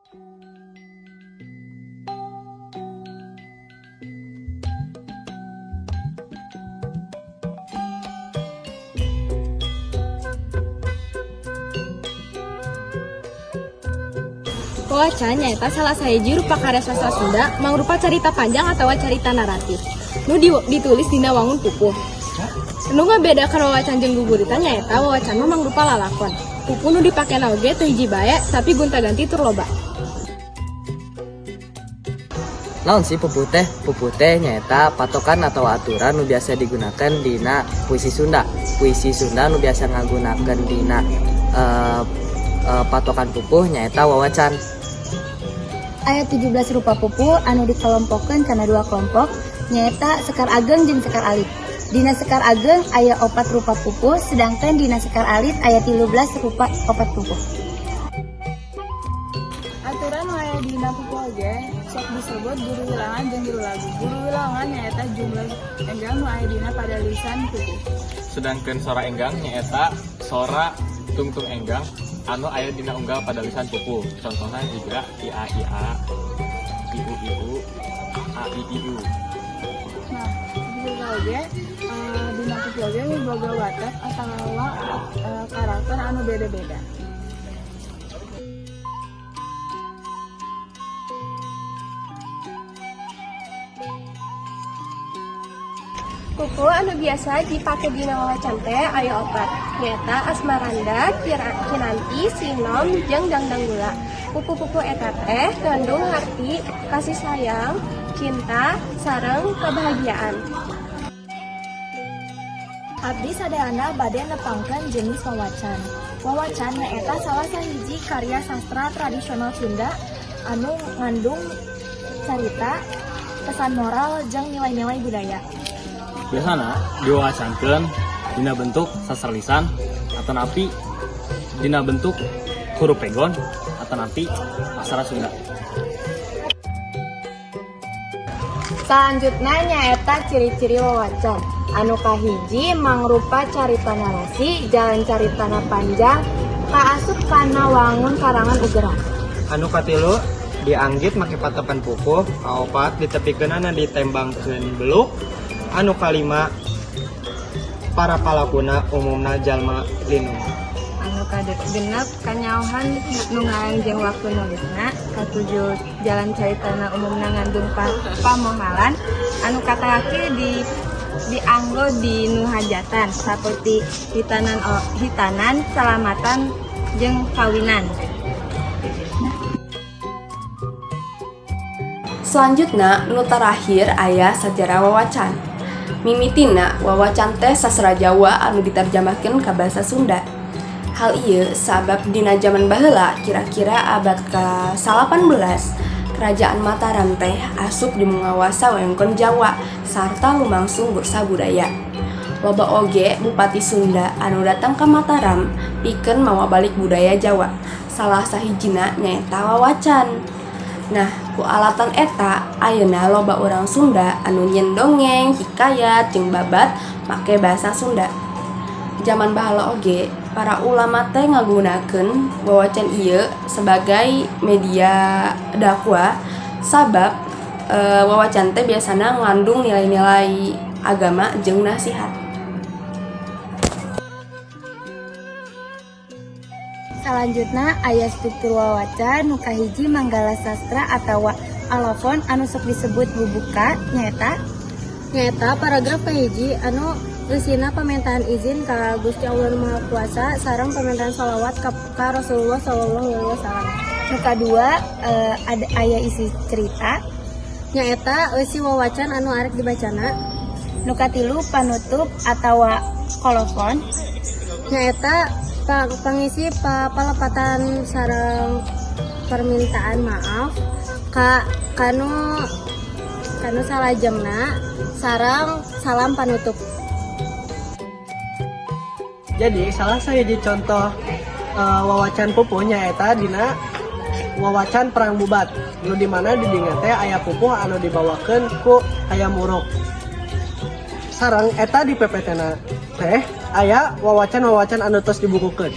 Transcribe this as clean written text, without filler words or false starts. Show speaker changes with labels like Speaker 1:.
Speaker 1: Wawacan nyaeta salah sahiji rupa karya sastra Sunda mangrupa carita panjang atawa carita naratif nu ditulis dina wangun pupuh. Nu ngabedakeun wawacan jeung guguritan nyaeta wawacan mah mangrupa lalakon. Pupuh nu dipakena oge teu hiji bae, tapi gonta-ganti tur loba.
Speaker 2: Naon sih pupuh teh? Pupuh teh nyaeta patokan atau aturan nu biasa digunakan dina puisi Sunda. Puisi Sunda nu biasa ngagunakeun dina patokan pupuh nyaeta wawacan.
Speaker 3: Aya 17 rupa pupuh anu dikelompokeun kana dua kelompok, nyaeta sekar ageng jeung sekar alit. Dina sekar ageng aya opat rupa pupuh, sedangkan dina sekar alit aya 13 rupa opat pupuh.
Speaker 4: Aturan nu aya dina pupuh oge sok disebut guru wilangan jeung guru lagu. Guru wilangan nyaeta jumlah enggang nu aya dina padalisan pupuh.
Speaker 5: Sedangkan sora enggang nyaeta sora tungtung enggang anu aya dina unggal padalisan pupuh. Contohna jiga ia ia, iu iu, a i i u.
Speaker 4: Nah, juga oge dina pupuh oge miboga watak atawa karakter anu beda-beda.
Speaker 1: Pupuh anu biasa dipake dina wawacan teh aya opat, nyaeta Asmaranda, Kinanti, Sinom, jeung Dangdanggula. Pupuh-pupuh eta teh ngandung harti kasih sayang, cinta, sareng kebahagiaan.
Speaker 6: Abdi sadayana bade nepangkeun jenis wawacan. Wawacan nyaeta salah sahiji karya sastra tradisional Sunda anu ngandung carita, pesan moral, jeung nilai-nilai budaya.
Speaker 5: Biasana diwawacankeun dina bentuk sastra lisan atanapi dina bentuk huruf pegon atanapi aksara Sunda.
Speaker 3: Selanjutnya nyaeta ciri-ciri wawacan. Anu kahiji, mangrupa carita narasi, jalan caritana panjang, kaasup kana wangun karangan ugeran.
Speaker 7: Anu katilu, dianggit make patokan pupuh. Kaopat, ditepikeunana ditembangkeun beluk. Anu kalima, para palakuna umumna jalma linung.
Speaker 8: Anu kagenep, kanyaohan nu ngaran jeung waktu nulisna. Katujuh, jalan caritana umumna ngandung pamohalan. Anu katerakhir, dianggo di nu hajatan saperti hitanan, hitanan, salamatan, jeung kawinan.
Speaker 9: Selanjutnya, nu terakhir aya sajarah wawacan. Mimitina, wawacan teh sastra Jawa anu diterjemahkeun ka bahasa Sunda. Hal ieu sabab dina zaman baheula, kira-kira abad ke-18, Kerajaan Mataram teh asup di mangawasa wewengkon Jawa sarta lumangsung bursa budaya. Loba oge bupati Sunda anu datang ka Mataram pikeun mawa balik budaya Jawa. Salah sahijina nyaeta wawacan. Nah, ku alatan eta ayeuna loba urang Sunda anu nyieun dongeng, hikayat, jeung babad make bahasa Sunda. Zaman baheula oge para ulama teh ngagunakeun wawacan ieu sebagai media dakwah, sabab wawacan teh biasana ngandung nilai-nilai agama jeung nasihat.
Speaker 3: Selanjutnya aya struktur wawacan. Nu kahiji, manggala sastra atawa alofon anu sok disebut bubuka, nyaeta
Speaker 1: Nyaeta paragraf kahiji anu eusina pamentaan izin ka Gusti Allah Nu Maha Kuasa sareng pamentaan sholawat ka Rasulullah sallallahu alaihi wasallam.
Speaker 3: Nu kadua, ada aya isi cerita.
Speaker 1: Nyaeta eusi wawacan anu arek dibacana.
Speaker 3: Nu katilu, panutup atawa kolofon.
Speaker 1: Nyaeta pangisi palepatan sareng permintaan maaf ka kanu salajengna sareng salam panutup.
Speaker 10: Jadi salah sahiji contoh wawacan pupuh nyaeta dina wawacan Perang Bubat, nu dimana di dinya teh aya pupuh anu dibawakeun ku Hayam Wuruk. Sareng eta di PPT na teh aya wawacan-wawacan anu tos dibukukeun.